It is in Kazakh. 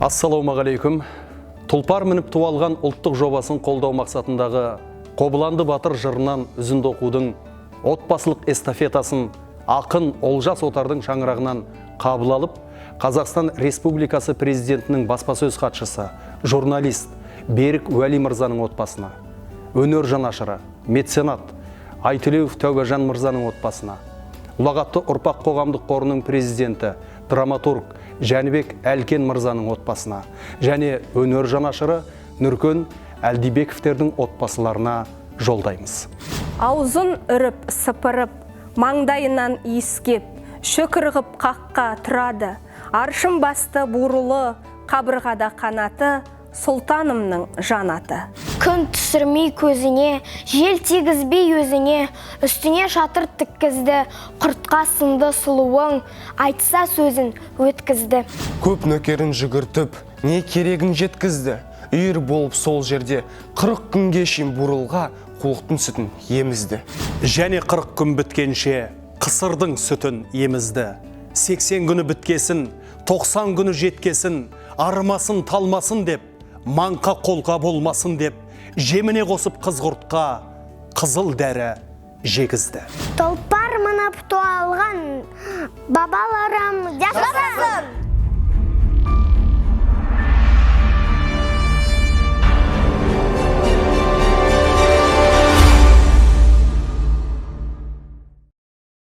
Ассалаумағалейкүм. Тұлпар мініп ту алған ұлттық жобасын қолдау мақсатындағы Қобыланды батыр жырынан үзінді оқудың отбасылық эстафетасын ақын Олжас Отардың шаңырағынан қабыл алып, Қазақстан Республикасы Президентінің баспасөз хатшысы, журналист Берік Уәли мырзаның отбасына, өнер жанашыры, меценат Айтілеуов Тәубәжан мырзаның отбасына, Ұлағатты ұрпақ қоғамдық қорының президенті, драматург Жәнібек Әлкен мырзаның отбасына және өнер жанашыры Нүркен Әлдибековтердің отбасыларына жолдаймыз. Аузын үріп, сыпырып, маңдайынан иіскеп, шөкір ғып қаққа тұрады. Аршын басты бурылы, қабырғада қанаты, сұлтанымның жанаты. Күн түсірмей көзіне, жел тигізбей өзіне, үстіне шатыр тіккізді, құртқа сынды сұлуың, айтса сөзін өткізді. Көп нөкерін жүгіртіп, не керегін жеткізді. Үйір болып сол жерде 40 күнге шейін бурылға қулықтың сүтін емізді. Және 40 күн біткенше қысырдың сүтін емізді. 80 күні біткесін, 90 күні жеткесін, арымасын талмасын деп, маңқа қолқа болмасын деп, жеміне қосып қызғұртқа қызыл дәрі жегізді. Тұлпар мініп ту алған бабаларым.